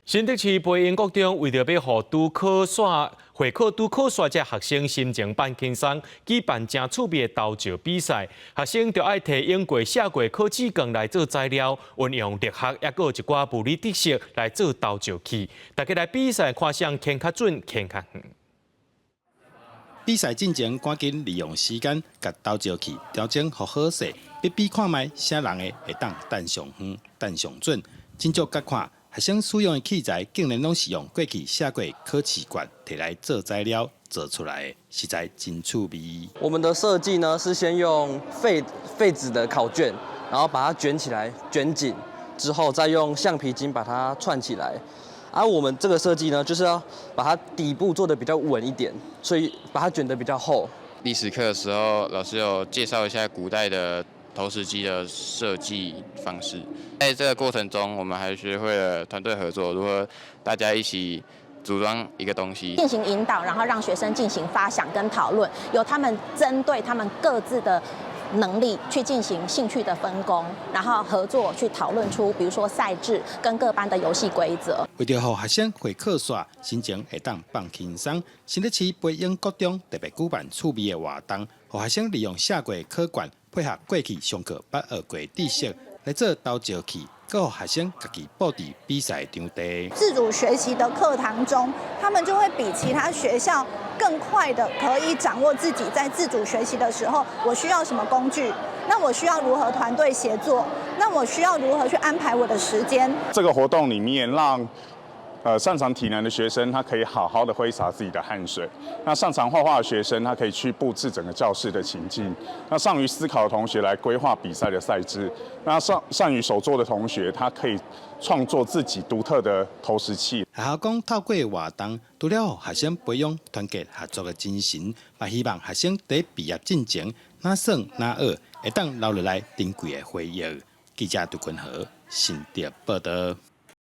新竹市培英國中為著欲予拄考煞會考拄考煞這學生心情放輕鬆，舉辦誠趣味的投石比賽。學生著愛提用過寫過考試卷來做材料，運用力學抑閣有一寡物理知識來做投石器。大家來比賽，看誰牽較準，牽較遠。比賽進前，趕緊利用時間，共投石器調整予好勢，比比看覓，啥人的會當擲上遠、擲上準。真足佮看，學生使用的器材竟然攏是用過去寫過考試卷提來做材料做出來的，實在真趣味。我們的設計呢，是先用廢紙的考卷，然後把它捲起來，捲緊之後，再用橡皮筋把它串起來。而我們這個設計呢，就是要把它底部做得比較穩一點，所以把它捲得比較厚。歷史課的時候，老師有介紹一下古代的投石機的設計方式。在這個過程中，我們還學會了團隊合作，如何大家一起組裝一個東西，進行引導，然後讓學生進行發想跟討論，由他們針對他們各自的能力去進行興趣的分工，然後合作去討論出，比如說賽制跟各班的遊戲規則。為著予學生會考煞，心情會當放輕鬆，新竹市培英國中特別舉辦趣味的活動，予學生利用寫過考卷，配合過去上課捌學過知識來做投石器，閣予學生家己布置比賽場地。自主學習的課堂中，他們就會比其他學校更快的可以掌握自己在自主學習的時候，我需要什麼工具？那我需要如何團隊協作？那我需要如何去安排我的時間？這個活動裡面讓擅長體能的學生，他可以好好的揮灑自己的汗水；那擅長畫畫的學生，他可以去布置整個教室的情境；那善於思考的同學來規劃比賽的賽制；那善於手作的同學，他可以創作自己獨特的投石器。學校講，透過活動，除了予學生培養團結合作的精神，嘛希望學生佇畢業進前，若耍若學，會當留落來珍貴的回憶。記者杜坤和新竹報導。